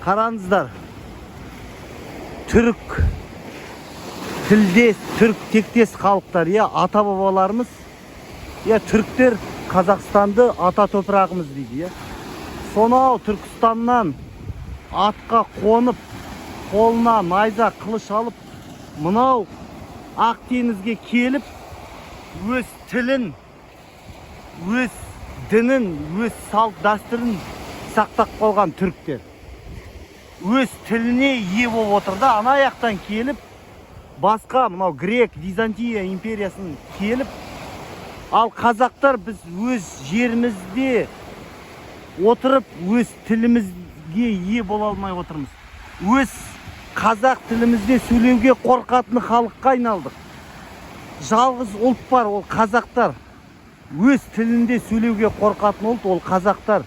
Қараңыздар, түрік тілдес, түрік тектес халықтар, иә, ата бабаларымыз, иә, түріктер Қазақстанды ата топырағымыз дейді, иә. Сонау Түркістаннан атқа қонып, қолына найза, қылыш алып, мынау Ақ теңізге келіп, өз тілін, өз дінін, өз салт дәстүрін сақтап қалған түріктер. Өз тіліне ие болып отыр да, ана жақтан келіп, басқа мынау грек, Византия империясын келіп, ал қазақтар біз өз жерімізде отырып, өз тілімізге ие бола алмай отырмыз. Өз қазақ тілімізде сөйлеуге қорқатын халыққа айналдық. Жалғыз ұлт бар, ол қазақтар. Өз тілінде сөйлеуге қорқатын ұлт, ол қазақтар.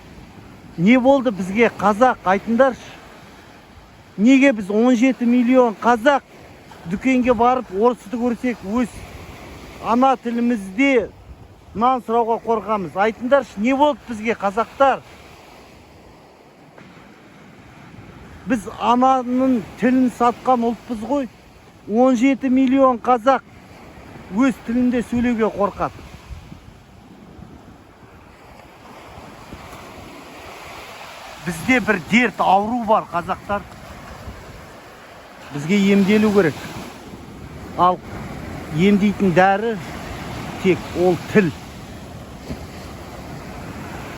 Не болды бізге, қазақ, айтыңдаршы? Неге біз 17 миллион қазақ дүкенге барып орысты көрсек, өз ана тілімізде нан сұрауға қорқамыз? Айтыңдаршы, не болды бізге, қазақтар? Біз ананың тілін сатқан ұлтпыз ғой. 17 миллион қазақ өз тілінде сөйлеуге қорқады. Бізде бір дерт, ауру бар, қазақтар. Бізге емделу керек. Ал емдейтін дәрі тек ол тіл.